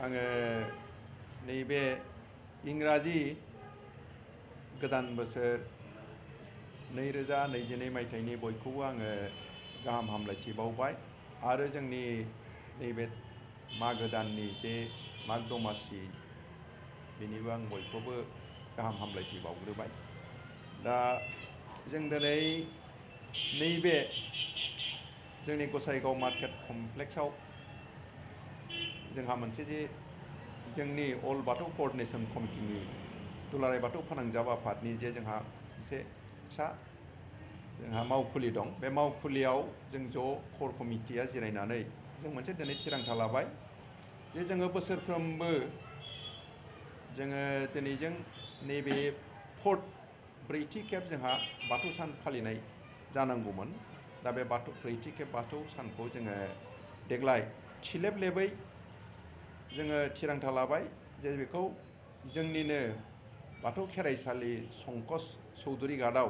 आङो नैबे इंराजि गोदान बोसोर 2022 मायथाइनि बयखौबो आङो गाहाम हामलायथि बावबाय आरो जोंनि नैबे मागो दाननि जे माग दमासि बेनिबो आं बयखौबो गाहाम हामलायथि बावग्रोबाय। दा जों दिनै नैबे जोंनि गसाइगाव मार्केट कमप्लेक्सआव जोंहा मोनसे जे जोंनि अल बाथौ क'अर्डिनेशन कमिटिनि दुलाराय बाथौ फोनांजाब आफादनि जे जोंहा मोनसे फिसा जोंहा मावखुलि दं। बे मावखुलियाव जों ज' क'र कमिटिया जिरायनानै जों मोनसे दिनै थिरांथा लाबाय जे जोङो बोसोरफ्रोमबो जोङो दिनैजों नैबे ब्रैथि खेब जोंहा बाथौ सान फालिनाय जानांगौमोन। दा बे ब्रैथि खेब बाथौ सानखौ जोङो देग्लाय थिलेब लेबै जोङो थिरांथा लाबाय जे बेखौ जोंनिनो बाथौ खेराइसालि संकस चौधुरी घाटआव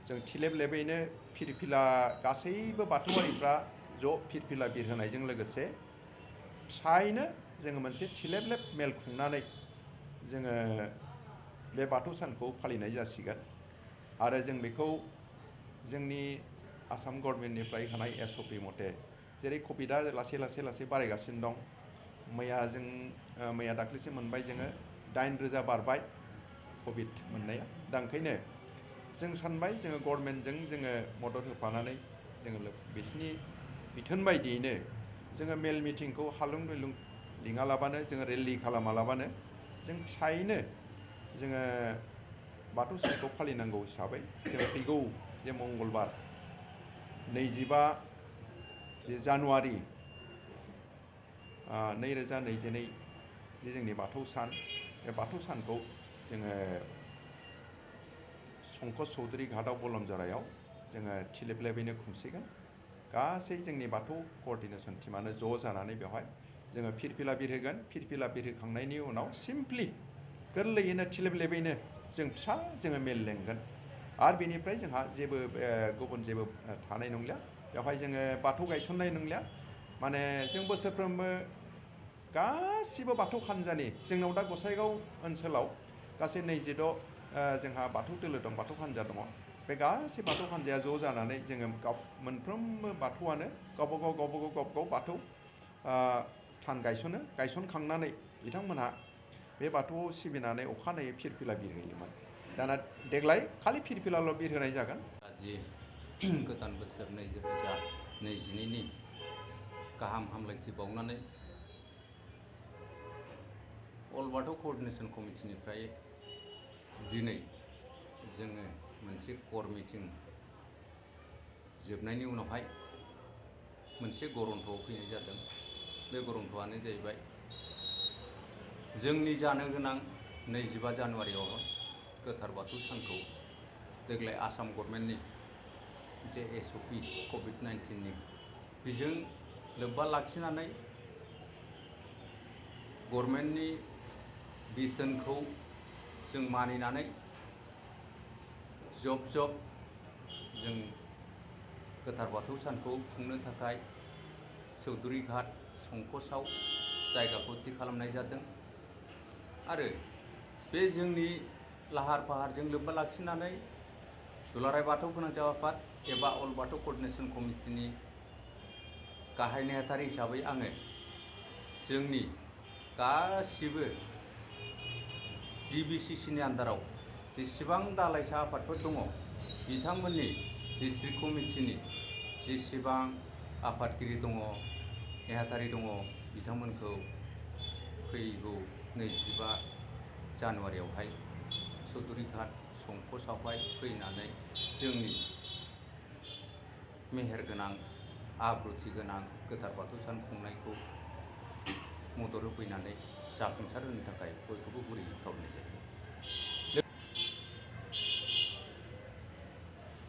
जों थिलेब लेबैनो फिरफिला गासैबो बाथौआरिफ्रा ज' फिरफिला बिरहोनायजों लोगोसे फिसायैनो जोङो मोनसे थिलेब लेब मेल खुंनानै जोङो बे बाथौ सानखौ फालिनाय जासिगोन। आरो जों बेखौ जोंनि आसाम गभर्नमेन्टनिफ्राय होनाय SOP मथे जेरै कभिडआ लासै बारायगासिनो दं। मैया दाख्लैसो मोनबाय जोङो 8,000 बारबाय कभिड मोननाया। दा ओंखायनो जों सानबाय जोङो गभर्नमेन्टजों जोङो मदद होफानानै जोङो बिसिनि बिथोन बायदियैनो जोङो मेल मिटिंखौ हालुं दैलुं लिङालाबानो जोङो रेलि खालामालाबानो जों फिसायैनो जोङो बाथौ सानखौ फालिनांगौ हिसाबै जों फैगौ जे मंगलबार 25 जानुवारि 2022 जे जोंनि बाथौ सान, बे बाथौ सानखौ जोङो संकस चौधुरी घाटआव बलमजरायाव जोङो थिलेब लेबैनो खुंसिगोन। गासै जोंनि बाथौ क'अर्डिनेशन टिमानो ज' जानानै बेवहाय जोङो फिरफिला बिरहोगोन। फिरफिला बिरहोखांनायनि उनाव सिम्पलि गोरलैयैनो थिलेब लेबैनो जों फिसा जोङो मेल लेंगोन। आरो बेनिफ्राय जोंहा जेबो गुबुन जेबो थानाय नंलिया। बेवहाय जोङो बाथौ गायसननाय नंलिया। माने जों बोसोरफ्रोमबो गासिबो बाथौ हान्जानि जोंनाव दा गसाइगाव ओनसोलाव गासै 26 जोंहा बाथौ दोलो दं, बाथौ हान्जा दङ। बे गासै बाथौ हान्जाया ज' जानानै जोङो मोनफ्रोमबो बाथौआनो गावबागाव बाथौ थान गायसनखांनानै बिथांमोनहा बे बाथौआव सिबिनानै अखानायै फिरफिला बिरहोयोमोन। दाना देग्लाय खालि फिरफिलाल' बिरहोनाय जागोन। जि गोदान बोसोर 2022नि गाहाम हामलायथि बावनानै अल बाथौ क'अर्डिनेशन कमिटिनिफ्राय दिनै जोङो मोनसे क'र मिटिं जोबनायनि उनावहाय मोनसे गरन्थ'आव फैनाय जादों। बे गरन्थ'आनो जाहैबाय जोंनि जानो गोनां 25 जानुवारियाव गोथार बाथौ सानखौ देग्लाय आसाम गभर्नमेन्टनि जे SOP COVID-19नि बेजों लोब्बा लाखिनानै गभर्नमेन्टनि बिथोनखौ जों मानिनानै जब जों गोथार बाथौ सानखौ खुंनो थाखाय चौधुरी घाट संकसआव जायगाखौ थि खालामनाय जादों। आरो बे जोंनि लाहार फाहारजों लोब्बा लाखिनानै दुलाराय बाथौ फोनांजाब आफाद एबा अल बाथौ क'अर्डिनेशन कमिटिनि गाहाय नेहाथारि हिसाबै आङो जोंनि गासिबो DBCCनि आन्दाराव जेसेबां दालाइसा आफादफोर दङ बिथांमोननि डिस्ट्रिक्ट कमिटिनि जेसेबां आफादगिरि दङ, नेहाथारि दङ, बिथांमोनखौ फैगौ 25 जानुवारियावहाय चौधुरी घाट संकसआवहाय फैनानै जोंनि मेहेरगोनां आब्रुथि गोनां गोथार बाथौ सान खुंनायखौ मदद होफैनानै जाफुंसार होनो थाखाय बयखौबो गुरैयै खावलायनाय जायो।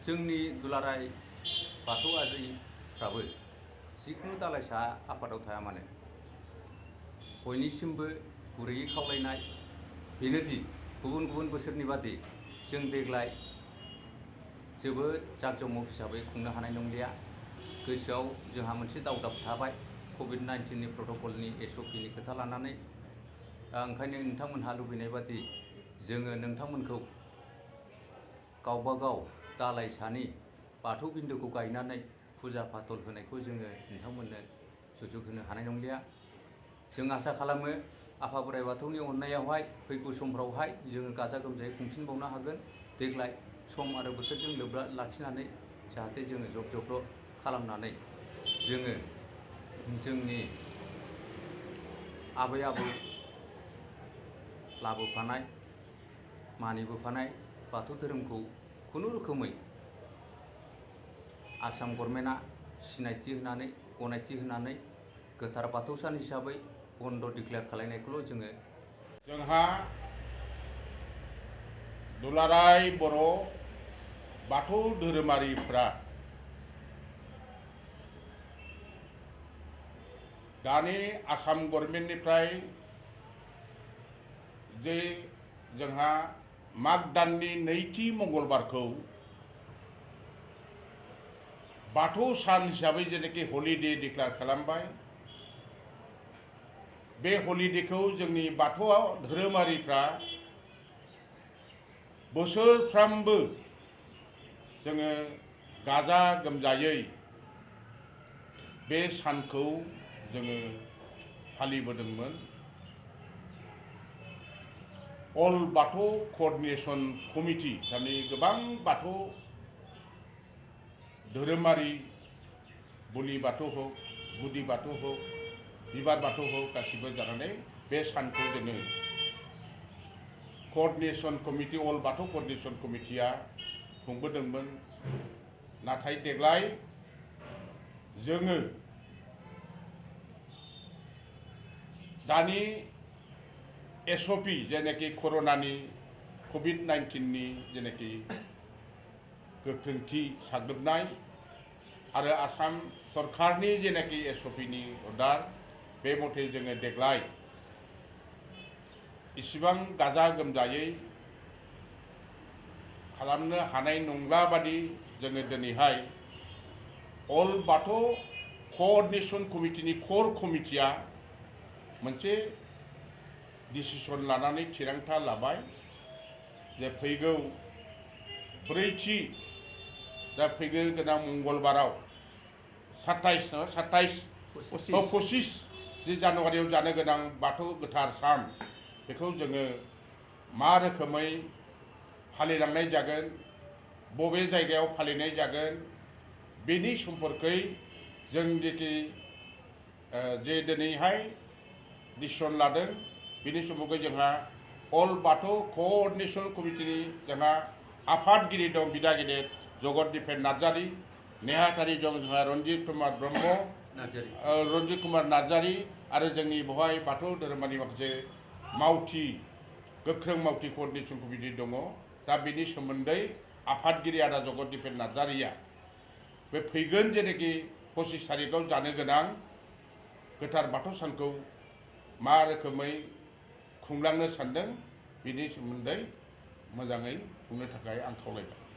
जोंनि दुलाराय बाथौआरिफ्राबो जिखुनु दालाइसा आफादाव थाया मानो बयनिसिमबो गुरैयै खावलायनाय बेनोदि गुबुन बोसोरनि बादि जों देग्लाय जोबोद जाकजमक हिसाबै खुंनो हानाय नंलिया। गोसोआव जोंहा मोनसे दावदाब थाबाय COVID-19 नि प्रट'कलनि SOPनि खोथा लानानै ओंखायनो नोंथांमोनहा लुबैनाय बादि जोङो नोंथांमोनखौ गावबागाव दालाइसानि बाथौ बिन्दोखौ गायनानै फुजा फाथल होनायखौ जोङो नोंथांमोननो सुजुग होनो हानाय नंलिया। जों आसा खालामो आफा बोराइ बाथौनि अननायावहाय फैगौ समफ्रावहाय जोङो गाजा गोमजायै खुंफिनबावनो हागोन। देग्लाय सम आरो बोथोरजों लोब्बा लाखिनानै जाहाथे जोङो जग खालामनानै जोङो जोंनि आबै आबौ लाबोफानाय मानिबोफानाय बाथौ धोरोमखौ खुनुरोखोमै आसाम गभर्नमेन्टआ सिनायथि होनानै गनायथि होनानै गोथार बाथौ सान हिसाबै बन्द डिक्लेयार खालामनायखौल' जोंहा दुलाराय बर' बाथौ धोरोमारिफ्रा दानि आसाम गभर्नमेन्टनिफ्राय जे जोंहा माग दाननि नैथि मंगलबारखौ बाथौ सान हिसाबै जेनाखि हलिडे डिक्लेयार खालामबाय, बे हलिडेखौ जोंनि बाथौ धोरोमारिफ्रा बोसोरफ्रामबो जोङो गाजा गोमजायै बे सानखौ जोङो फालिबोदोंमोन। अल बाथौ क'अर्डिनेशन कमिटि थारमाने गोबां बाथौ धोरोमारि बुलि बाथौ हक, गुदि बाथौ हक, बिबार बाथौ हक गासिबो जानानै बे सानखौ जोङो क'अर्डिनेशन कमिटि अल बाथौ क'अर्डिनेशन कमिटिया खुंबोदोंमोन। नाथाय देग्लाय जोङो दानि SOP जेनाखि कर'नानि COVID-19नि जेनाखि गोख्रोंथि साग्लोबनाय आरो आसाम सरकारनि जेनाखि SOPनि अर्डार, बे मथे जोङो देग्लाय इसिबां गाजा गोमजायै खालामनो हानाय नंला बादि जोङो दिनैहाय अल बाथौ क'अर्डिनेशन कमिटिनि क'र कमिटिया मोनसे डिसिसन लानानै थिरांथा लाबाय जे फैगौ ब्रैथि दा फैगौ गोनां मंगलबाराव 25 जि जानुवारियाव जानो गोनां बाथौ गोथार सान, बेखौ जोङो मा रोखोमै फालिलांनाय जागोन, बबे जायगायाव फालिनाय जागोन, बेनि सम्पर्कै जों जे दिनैहाय डिसिसन लादों, बेनि सम्पर्कै जोंहा अल बाथौ क'अर्डिनेशन कमिटिनि जोंहा आफादगिरि दं, बिदा गिदिर जगत दिपेन नार्जारी, नेहाथारि दं जोंहा रन्जित कुमार ब्रह्म नार्जारी आरो जोंनि बेवहाय बाथौ धोरोमारि माखासे मावथि गोख्रों मावथि क'अर्डिनेशन कमिटि दङ। दा बेनि सोमोन्दै आफादगिरि आदा जगत दिपेन नार्जारीया बे फैगोन जेनाखि 25 तारिखआव जानो गोनां गोथार बाथौ सानखौ मा रोखोमै खुंलांनो सानदों, बेनि सोमोन्दै मोजाङै बुंनो थाखाय आं खावलायबाय।